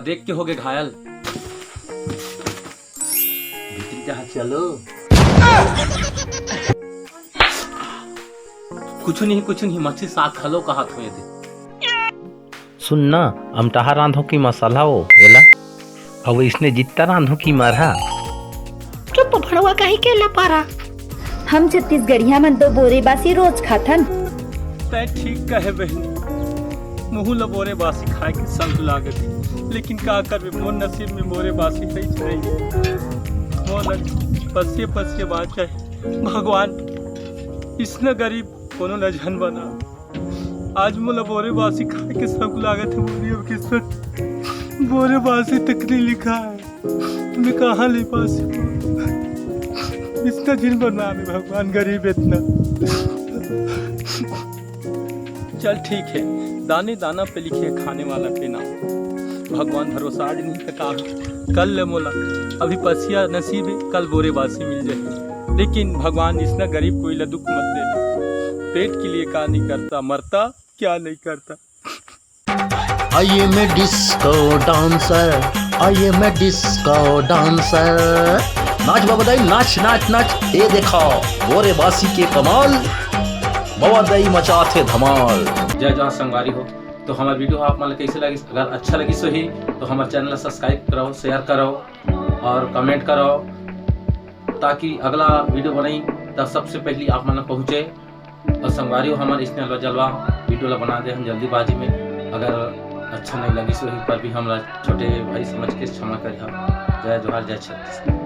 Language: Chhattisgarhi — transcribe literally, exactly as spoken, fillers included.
देख के होगे घायल। भीतरी कहाँ चलो? कुछ नहीं, कुछ नहीं, मछली साग खा लो, कहा थोए दे। सुन ना, अमटाहा रांधो की मसाला हो एला, अउ इसने जित्ता रांधो की मरहा। चुप भड़वा, कहीं के लपारा। हम छत्तीसगढ़िया मन तो बोरे बासी रोज खाथन। तै ठीक कहे बहिनी, मुहू ल बोरे बासी खाए के संग लागत हे, लेकिन का करबे, मोर नसीब में बोरे बासी कहीं नहीं। मोर ल पसिए पसिए बाँचे। भगवान, इसने गरीब कोनो ल झन बना। आज मोला बोरे बासी खाए के संग लागत हे, मोरी अब किस्मत बोरे बासी तक नहीं लिखा है। मैं कहाँ ले बासी? इसका जिन बना में भगवान, गरीब इतना। चल ठीक है, दाने दाना पे लिखे खाने वाला के नाम। भगवान भरोसा आज नहीं थका, कल ले मोला। अभी पसिया नसीब है, कल बोरे बासी मिल जाए। लेकिन भगवान, इसना गरीब कोई ला दुख मत दे। पेट के लिए का नहीं करता, मरता क्या नहीं करता। I am a disco dancer, I am a disco dancer। नाच बाबा दाई, नाच, नाच, नाच। ए देखा, बोरे बासी के कमाल, बाबा दाई मचाथे धमाल। जय जोहार संगवारी हो। तो हमार वीडियो आप मन ला कैसे लगिस? अगर अच्छा लगिस होही तो हमार चैनल ला सब्सक्राइब करो, शेयर करो और कमेंट करो, ताकि अगला वीडियो बनाई तब सबसे पहली आप मन ला पहुँचे। और संगवारी हो, हमारे स्नेह जलवा वीडियो ला बना दे हम जल्दीबाजी में। अगर अच्छा नहीं लगिस होही पर भी हमरा छोटे भाई समझ के क्षमा करिहा। जय जोहार, जय छत्तीसगढ़।